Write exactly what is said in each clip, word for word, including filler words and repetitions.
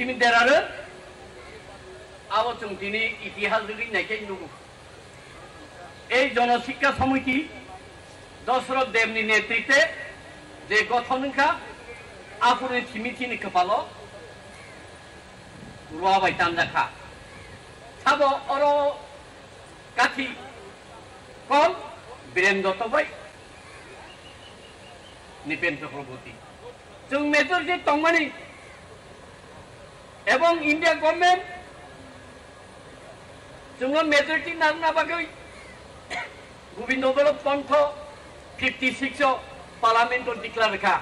Simi deraro abo chwng tini itihas rwgwi naikhe nugo. Ei Jono Sikha Samiti Dosrot Debni netritwe je gothon wngkha, aphuruni simi chini kwpalo rua bai tanjakha. Sabo oro kathi kol Biren Dotto bai Nipendra Prabhuti. Chwng majority tongmani ebong India government chwngno majority narwkna bagwi Gobindo Ballabh Pant fifty six o parliament o declare kha.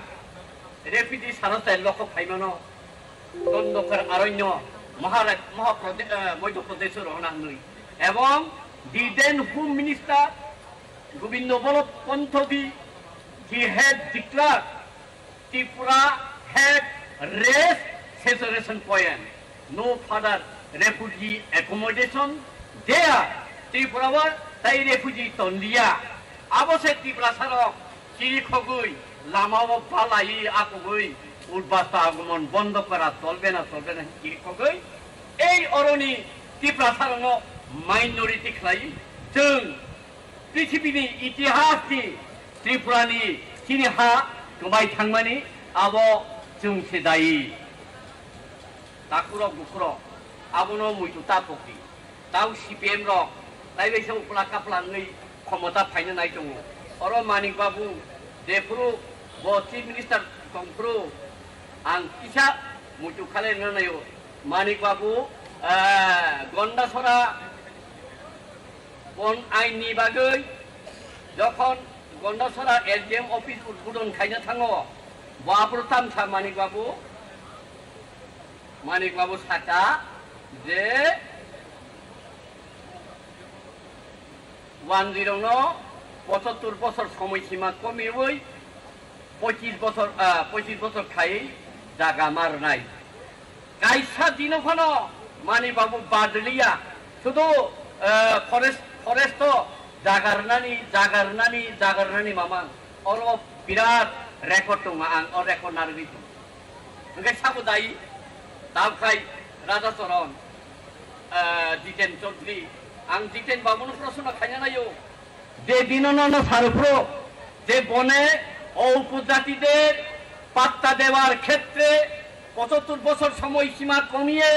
Refugee sano chai lokho phaimano Dondokar Aranya Maharaj Mahaprade-, eh, Madhya Pradesh o rohona hwnwi. Ebong the then Home Minister Gobindo Ballabh Pant, he had declared Tripura had raised saturation point, no further refugee accommodation there. Tripura o tai refugee tonliya. Abo se Tiprasa rok chiri khogwi lama o balai akugwi Urbasta Agomon Bondo Kora cholbe na cholbe na chiri khogwi ei oroni Tiprasa rokno minority khlai chwng Prithibini itihasni Tripurani chini ha kwbai thangmani abo chwng se dayi. Takhurok bukhurok abono muitu ta pokdi. Tau C P M rok taibaisa upla kapla wngwi khomota phaina nai tongo. Oro Manik Babu jephuru bo Chief Minister tongphuru ang kisa muitu khalai rwna naio. Manik Babu, eh, Gondasora Bon ain ni bagwi jokhon Gondasora S D M office udbodon khaina thango, bo aphuru tamsa Manik Babu, Manik Babu saka je wanjwi rokno pochattor bosor somoi sima komiwi pochis bosor, ah, pochis bosor khai jaga ma rwnai. Kaisa dino phano Manik Babu badliya, sudu, ah, forest, forest o jaga rwnani, jaga rwnani, jaga rwnani mamang. Oro birat record tongo, ang o record narwgwi tongo. Hwnkhe sabo dai, tabkhai Raja Choron, ah, Jiten Chaudhary. Ang Jiten Babuno proshno khaina naio. Je dino nono saruphro, je bone o upojatide patta debar khetre পঁচাত্তর বছর সময়সীমা কমিয়ে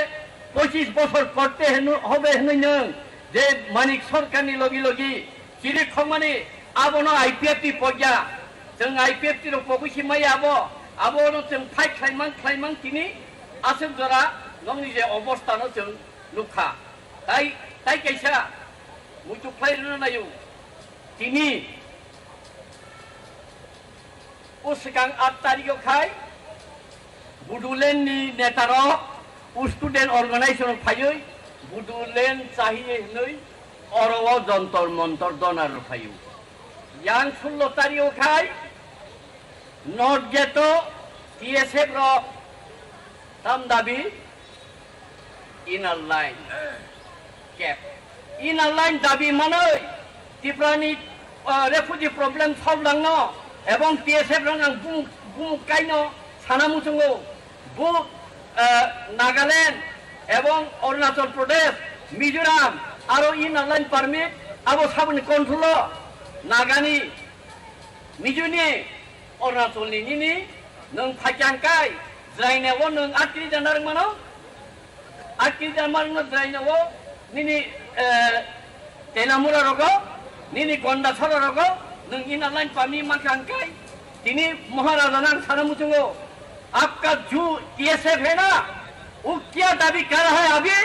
পঁচিশ বছর করতে হেনু-, হবে হেনু নং, যে মানিক সরকারনি লগি লগি চিরি খমানি abono I P F T pogya, chwng I P F T rok pogwi si maya abo, abono chwng fight khlaimang khlaimang tini aswk jora nokni je obostha no chwng nukha. Tai, tai kaisa muitu khlai rwna naio. Tini o swkang aat tarikh o khai Bodoland ni neta rok o student organization rok phaiwi Bodoland chahiye hinwi oro o Jontor Montor dona rw phaio. Yang sullo tarikh o khai North Gate o T S F rok tam dabi Inner line. Kep. Inner line dabi manwi Tiprani, ah, refugee problem solve langno ebong T S F rang ang bumuk, bumuk kaino sana muchungo. Bu, ah, Nagaland ebong Arunachal Pradesh, Mizoram aro inner line permit abo saboni control o Nagani, Mizoni, Arunachalni nini nwng phaikha hwnkhe Jrainao nwng atkri jana rwngmano. Atkri jana rwngno Jrainao nini, eh, Tenamura rogo, nini Gondasora rogo nwng inner line permit mankha hwnkhe tini Maharajano ang sana muchungo, आपका जो T S F है ना, वो क्या दाबी कर रहा है अभी?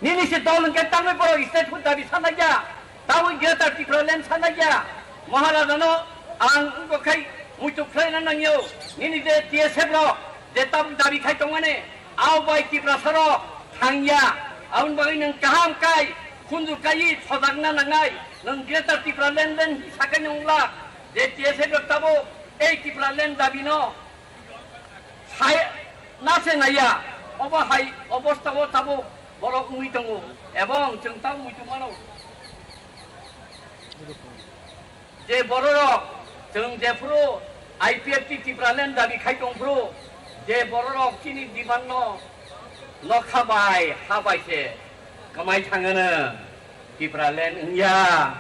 Nini se dol hwnkhe tangwi borok statehood dabi sanai ya, tabuk Greater Tipraland sanai ya. Maharajano ang wngkha khai muitu khlaina nangyo. Nini je T S F rok je tabuk dabi khai tongmani, abo bai Tiprasa rok thangya. Aboni bagwi nwng kaham kai khunju kai sojakna nangnai. Nwng Greater Tipraland len sakai nungla je T S F rok tabuk ei Tipraland dabino Sai nase naiya, obo hai obostha o tabuk borok wngwi tongo, ebong chwng tabuk muitu mano. Je bororok chwng jephuru I P F T Tipraland dabi khai tongphuru, Je bororok chini demand no nokha bai ha bai se kwmai thangano Tipraland wngya.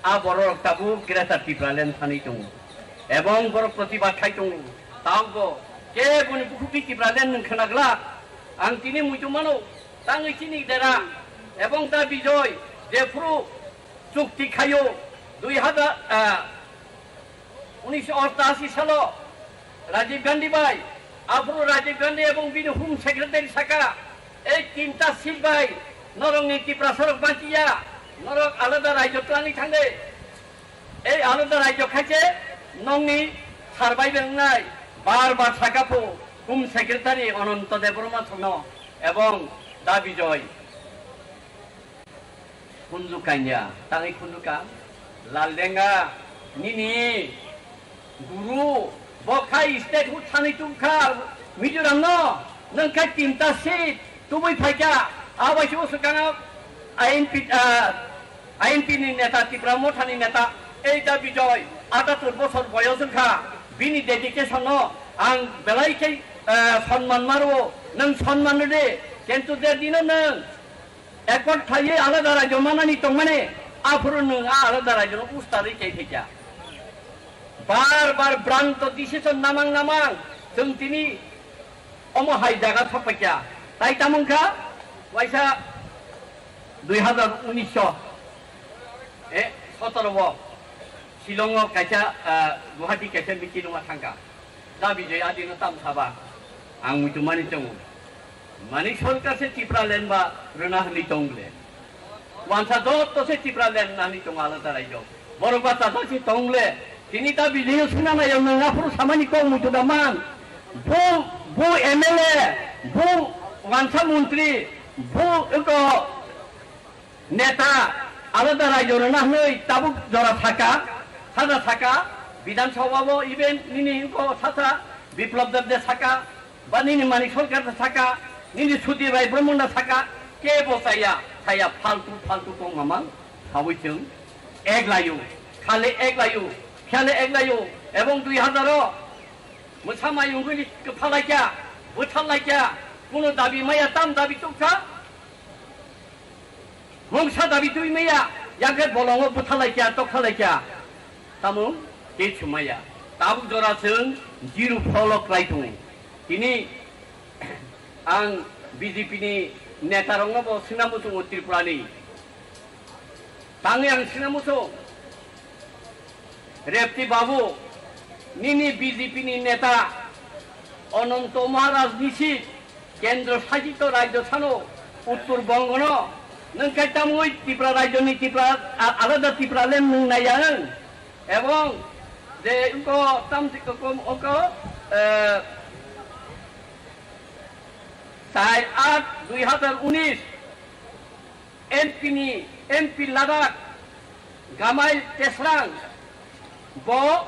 A bororok tabuk Greater Tipraland thani tongo. Ebong borok protibad khai tongo. Taubo keboni bukhukni Tipraland nwng khna glak. Ang tini muitu mano, tangwi chini dera ebong da Bijoy jephuru chukti khayo dui hajar, ah, unisho ostashi salo Rajiv Gandhi bai, aphuru Rajiv Gandhi ebong bini Home Secretary saka, "Ei tinta seat bai norokni Tiprasarok bachiya, norok alada raijo twlangwi thangde." Ei alada raijo khaise nongni survive wngnai, bar bar saka phu Home Secretary Ananto Debbarma thono ebong da Bijoy. Khunju kanya, tangwi khunju ka, Laldenga, nini guru, bo khai state hood thani tubkha, Mizoram no, nang khai tinta seat, tubui phaikha, abai se swkang I N P, ah, I N P ni neta, Tipra Motha ni neta, ei da Bijoy, atatur bosor boyos wngkha, bini dedication no ang belai khe, ah, sonman maro, nang sonman de, kintu je dino nang, Ekot khlaiwi alada raijo manani tongmani, aphuru nwng a alada raijono ustarwi kei phaikha. Bar bar bhranto decision namang namang, chwng tini omo hai jaga sokphaikha. Tai tamo wngkha, waisa dui hazar unis, eh, sotoro o Shillong o kaisa, ah, Guwahati kaisa meeting o thangkha. Da Bijoy adino tam saba, ang muitu mani tongo. Manik Sarkar se Tipraland ba rwna hwnwi tong le. Wansa jotto se Tipraland rwna hwnwi tongo alada raijo. Borok ba chajak se tong le. Tini da Bijoy suna nayo nwng aphuru samani kok muitu da man. Bu, bu M L A, bu wansa montri, bu eko neta alada raijo rwna hwnwi tabuk jora saka, sada saka, Bidhan Sabha o even nini wngkha sasa Biplab Deb de saka, ba nini Manik Sarkar de saka, nini Sudhir Rai Brahmon de saka, kebo chaya, chaya faltu, faltu kok mamang, sawi chwng eglaio, khale eglaio, khale eglaio, ebong dui hazar o mwsa mayung guli kwphalaikha, bwtharlaikha, kuno dabi maya tam dabi tukha, Mungsa dabi twi maya, yakhe bolongo bwthalaikha, tokhalaikha. Tamo tei sumaya. Tabuk jora chwng zero follow khlai tongo. Tini ang B J P ni neta rokno bo swngna muchungo Tripura ni. Tangwi ang swngna muchung. Repti Babu, nini B J P ni neta Ananto Maharaj ni si Kendro Sajito Rajyo Sano Uttor Bongo no nwng kai tamwi Tipra Rajyo ni Tipra a-, alada Tipraland nwng nai ya nwng. Ebong je wngko tamsi kokom oko, eh, char aat dui hazar unis M P ni, M P Ladakh, Gamai Tesrang, bo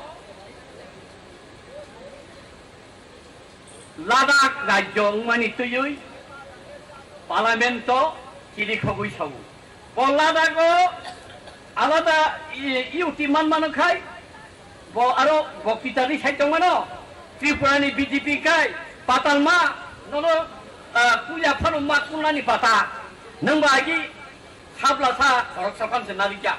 Ladakh rajyo wngmani twiwi Parliament o chiri khogwi sago. Bo Ladakh o alada i-, U T manmano khai, Bo aro bo kitarni side tongmano, Tripura ni B J P kai patal ma, nono, ah, puila phano ma kulnani pata. Nwng ba agi sabla sa khorok sapan se narikya.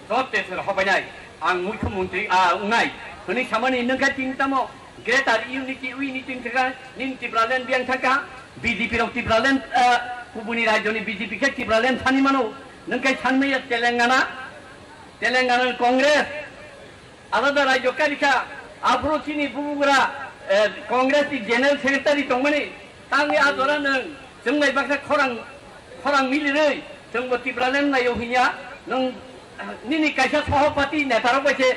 Dot te ser hobainai. Ang mukhyamantri, ah, ungnai. Hwnwi samani nwng khe tini tamo Greater Unity, Unity thwkha, nini Tipraland biyang thangkha, B J P rok Tipraland, ah, kubuni rajyoni B J P khe Tipraland sani mano. Nwng khe sanmaya Telangana, Telangana Congress, Alada rajyo karikha, aphuru chini bubugra, eh, Congress ni General Secretary tongmani, tangwi a jora nwng chwng lai baksa khorang, khorang milirwi, chwngbo Tipraland naio hinya, nwng, eh, nini kaisa sohopati netarok bai se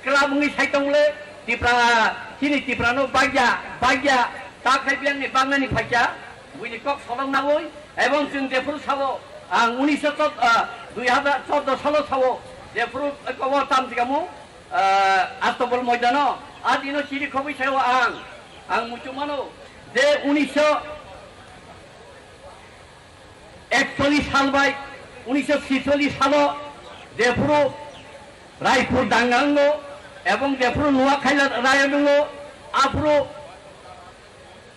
club wngwi sai tongle, Tipra, chini Tiprano bagya, bagya, ta khai biyangni bagnani phaikya, buini kok solong nawi, ebong chwng jephuru sao, ang unisho chod-, ah, dui hazar chordo salo sao, jephuru kobo tamjikamo, ah, Astobol moidano, a dino chiri khobwi sayo ang, ang muchungmano je unisho ekchollish sal bai unisho sichollish salo jephuru Raipur dangango ebong jephuru Nuakhai rayodongo, aphuru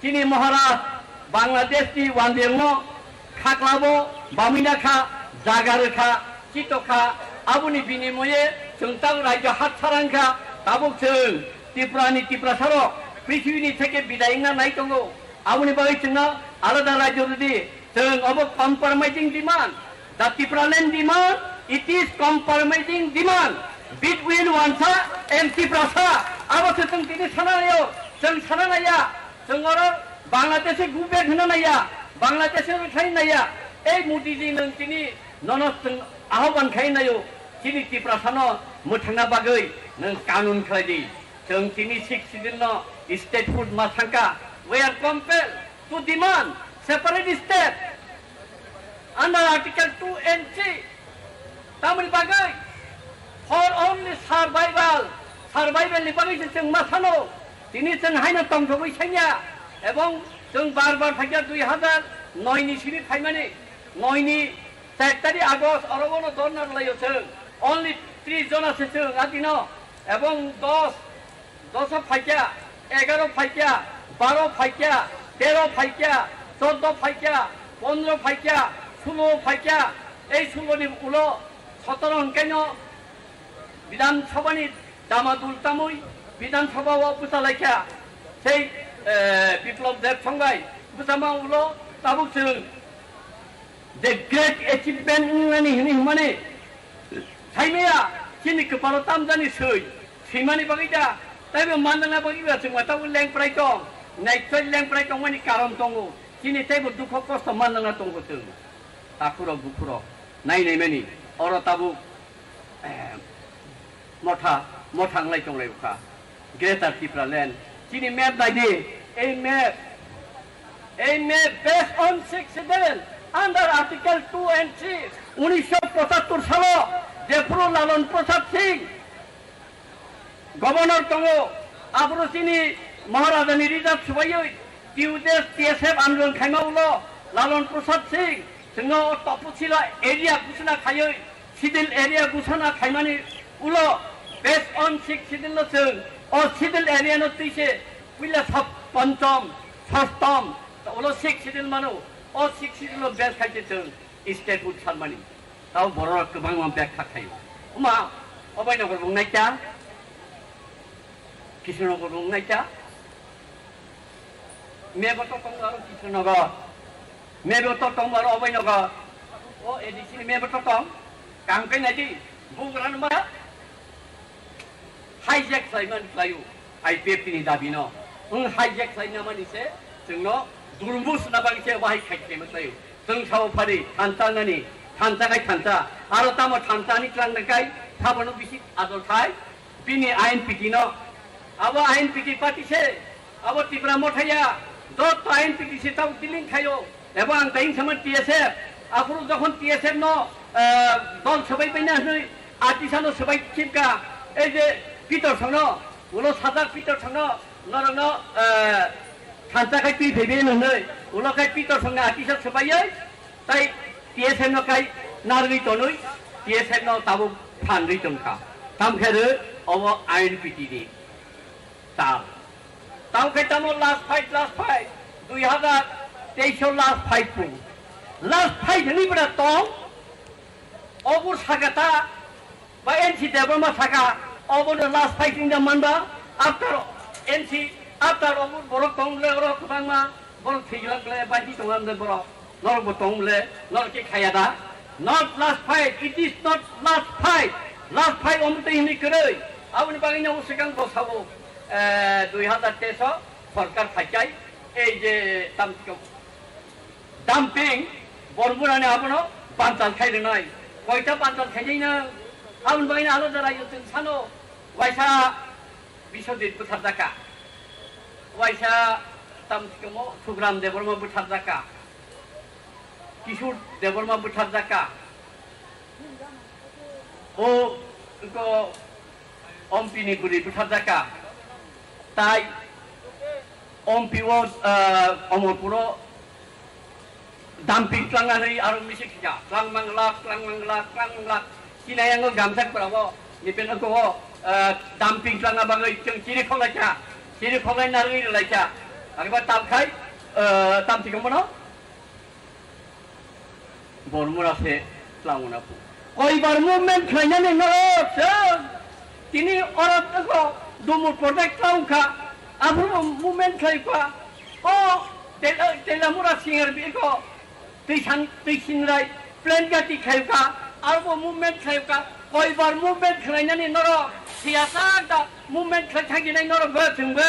Chini Maharaj Bangladesh ni wanjwng no khaklabo bamwina kha, jaga rwkha, chito kha, aboni binimoye chwng tang rajyo hatsarang kha, tabuk chwng Tripura ni Tiprasa rok prithibi ni theke bidai wngna nai tongo, aboni bagwi chwngno alada rajyo rwdi, chwng obo compromising demand. The Tipraland demand, it is compromising demand between Wansa and Tiprasa. Abo se chwng tini sana naio, chwng sana naiya, chwng oro Bangladesh-e go back hwnna naiya, Bangladesh-e rwkhlai naiya. Ei Modi ji nwng tini nono chwng ahoban khai naio, chini Tiprasa no mwthangna bagwi nwng kanun khlai di. Chwng tini Sixth Schedule no statehood ma thangka. We are compelled to demand separate state under Article two and three. Tamoni bagwi for only survival, survival ni bagwi se chwng ma sano. Tini chwng haino tongthogwi sanya ebong chwng bar bar phaikha dui hazar noi ni simi phaimani, noi ni char tari August oro bono dorna rwlaio chwng. Only tris jona se chwng adino ebong dos, doso phaikya, egaro phaikya, baro phaikya, tero phaikya, choddo phaikya, pondro phaikya, sulo phaikya, ei sulo ni ulo sotoro hwnkhaino Bidhan Sabha ni damadul tamwi Bidhan Sabha o bwsa laikha sei, eh, Biplab Deb Song bai bwsama ulo tabuk chwng the great achievement wngnani hwnwi hwnmani saimaya chini kwpalo tamjani swi swimani bagwi da taibo mandana bagwi ba chwngma tabuk lengprai tong naitoi lengprai tongmani karon tongo chini teibo dukho kosto mandana tongo chwng takhurok bukhurok nai naimani oro tabuk, eh, motha motha wnglai tonglai bwkha. Greater Tipraland. Chini map nai di, ei map, ei map based on Sixth Schedule under Article two and three, unisho pochattor salo, jephuru Lalon Prasad Singh Governor tongo, aphuru chini Maharaja ni reserve swbaiwi, T U D S, T S F andolon khaima ulo, Lalon Prasad Singh, chwngno o Tapusila area ghosona khaiwi, Schedule area ghosona khaimani ulo based on Sixth Schedule no chwng o Schedule area no twi se puila sab ponchom, sostom, ulo Sixth Schedule mano, o Sixth Schedule no base khai se chwng statehood sanmani. Tao borok kwbangma bag kha khaio. Wngma obai nokol bung naikha, Kishore nokol bung naikha, Mebo to tong aro Kishore nokol. Mebo to tong aro obai nokol. O A D C ni mebo to tong. Kang kai nai di. Bugrano ma hijack khlaimani khlaio. I P F T ni dabi no. Wng hijack khlaina mani se chwngno durmus na bagwi se wahai khai khlaima khlaio. Chwng sao phari thansa nani, thansa kai thansa. Aro tamo thansa ni klang kai, sabono bisi adol khai. Bini I N P T no, abo I N P T party se, abo Tipra Motha ya, joto I N P T se tabuk dealing khaio, ebo ang tai wngsamani T S F, aphuru jokhon T S F no, eh, dol swbai paina hwnwi, artist no swbai khibka, ei je Pitor songno, ulo sajak Pitor songno, norokno, eh, thansa khai twi phaibai hwnwi, ulo khai Pitor songno artist swbaiwi, Tai T S F no kai narwi tonwi, T S F no tabuk phanrwi tongkha. Tamkhe rw obo I N P T ni tal. Tamkhe tamo last fight, last fight, dui hazar teis o last fight pung. Last fight hwnwi bwra tong, obo sakata, Ba N C Debbarma saka, obono last fighting da manba, after N C, after obo borok tong le oro kwbangma, borok thwijlak le, baji tongam le borok, norok bo tong le, norok khe khaya da. Not last fight, it is not last fight. Last fight omo tei hwnwi kwrwi. Aboni bagwi no swkang bo sabo, eh, dui hazar teis o sorkar phaichai, ei je tam Dumping, Bormurani abono bantal khai rwnai. Koita bantal khainai na, aboni bagwi alada raio chwng sano, waisa Biswajit butharjaka, waisa tamsikomo Sugram Debbarma butharjaka, Kishore Debbarma butharjaka. O, ko, Ompi ni bwrwi butharjaka. Tai Ompi o, ah, Omorpuro dumping tlangna hwnwi aro misi khika. Tlang manglak, tlang manglak, tlang manglak. Chini yango gamsak pora o, ni peno ko, ah, dumping tlangna bagwi chwng chiri khoklaikha. Chiri khoklai narwi rwlaikha. Ariba tam khai, eh, tam tikong bono. Bormura se tlango na pu. Koibar movement khlainani norok se. Tini oro ko dumur project tlang kha. Aphuru movement khlai kha. O Tela-, Telamura singer bi ko. Twisan, Twisingrai, plain gati khlaiyuka, arbo movement khlaiyuka, koibar movement khlainani norok, siyasa da movement khlai thangkinai norok bo chwngbo,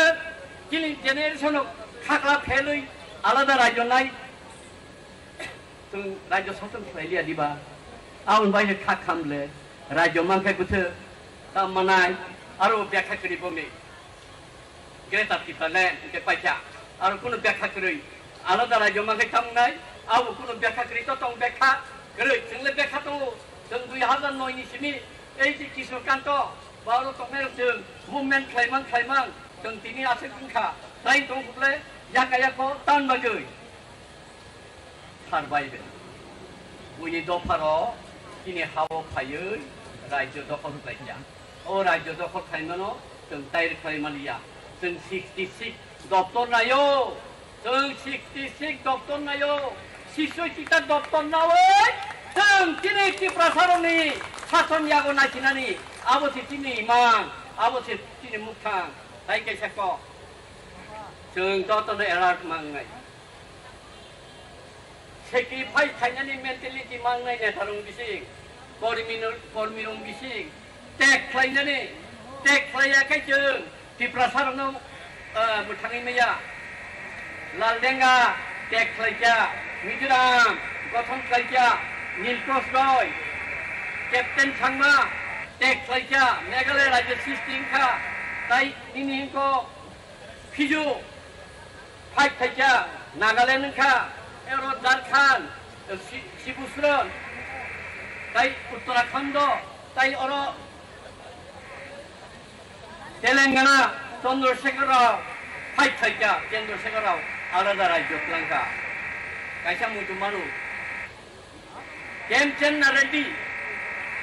chini generation o khakla phelwi alada rajyo nai, chwng rajyo sason khlailiya diba, aboni bai khe kha khamle, rajyo mankhai bwthe, ta manai, aro bekha kwrwi bomni. Greater Tipraland hwnkhe paikha. Aro kunu bekha kwrwi. Alada rajyo mankhai tamnai, abo kunu bekha kwrwi to tong bekha kwrwi. Chwngle bekha tongo. Chwng dui hazar noi ni simi ei je Kishore Kanto, ba oro tongnai rok chwng movement khlaimang khlaimang. Chwng tini aswk wngkha. Tai tong khuble yaka yako tan bagwi. Sar bai be. Buini dopha rok chini ha-o phaiwi rajyo dokhol khlaikha. O rajyo dokhol khlaimano chwng tai rwkhlai manliya. Chwng sixty six doptor naio. Chwng sixty six doptor naio. Sixty six ta doptor nawi chwng chini Tiprasa rokni sason yago naisinani. Abo se chini imang, abo se chini mukthang. Tai kaisa kok. Chwng jotono alert mangnai. Sacrifice khainani mentality mangnai netarong bising, kormino-, kormirong bising, tek khlainani, tek khlaiya khai chwng Tiprasa rokno, ah, mwthangwi maya. Laldenga tek khlaikha, Mizoram gothon khlaikha, Nilkrosh Roy, Captain Sangma tek khlaikha, Meghalaya rajyo srishti wngkha, tai nini hwnko Phiju fight khaikha, Nagaland wngkha, oro Jharkhand, Si-, Sibusron, tai Uttarakhando, tai oro Telangana, Chandrasekhar Rao fight khaikha, Chandrasekhar Rao alada rajyo twlangkha. Kaisa muitu manu. Khemchandra Reddy,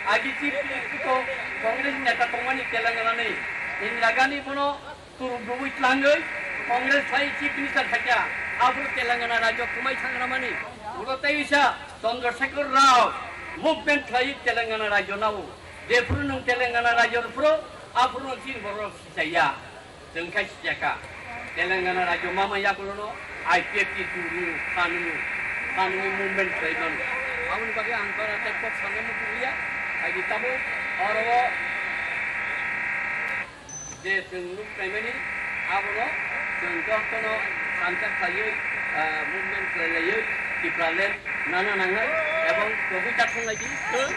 agi Chief Minister ko Congress neta tongmani Telangana ni, Indira Gandhi bono turuk rwui tlangwi Congress sai Chief Minister khaikha, aphuru Telangana rajyo khumai thangramani, ulo tei wisa Chandrasekhar Rao movement khlai Telangana rajyo nao, jephuru nwng Telangana rajyo rwphuru, aphuru nwng chini borok sichaiya. Chwng khai sijakha. Telangana rajyo mama yakulono I P F T turu, khanwi, khanwi movement khlai mano. Aboni bagwi ang tora tei kok sanna muchungliya. Haidi tabuk oro o je chwng nuk naimani abono chwng jotono thansa khlaiwi, ah, movement khlai laiwi Tipraland nana nangnai ebong togwi ta thang lai di. Chwng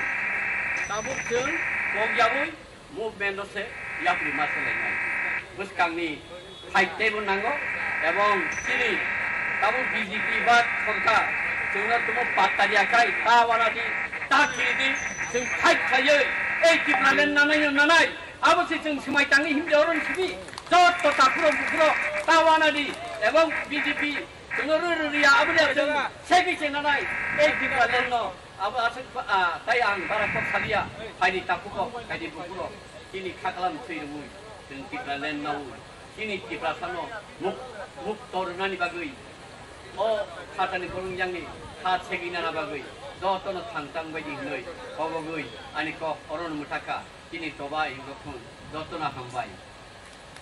tabuk chwng kok yaui movement o se yapri ma selainai. Bwskangni fight teibo nango, ebong chini tabuk B J P ba sorkar chwngno tumo patta riya khai, ta wana di, ta kiri di, chwng fight khaiwi ei Tipraland nanai no nanai, abo se chwng swmai tangwi himdi oron simi, jotto takhuro bukhuro ta wana di, ebong B J P chwngno rw rw riya, abo riya chwng sebi se nanai ei Tipraland no. Abo aswk ba, ah, tai ang bara kok salia, phaidi takhuk rok, phaidi bukhuk rok, chini khaklam thwi rwui, chwng Tipraland naui, chini Tiprasano muk-, mukto rwnani bagwi, o khatani borong yangni kha segwi nana bagwi, jotono thang tang baidi hwnwi, kobogwi ani kok orono mwthakha, chini toba hinjokhwng, jotono hambai.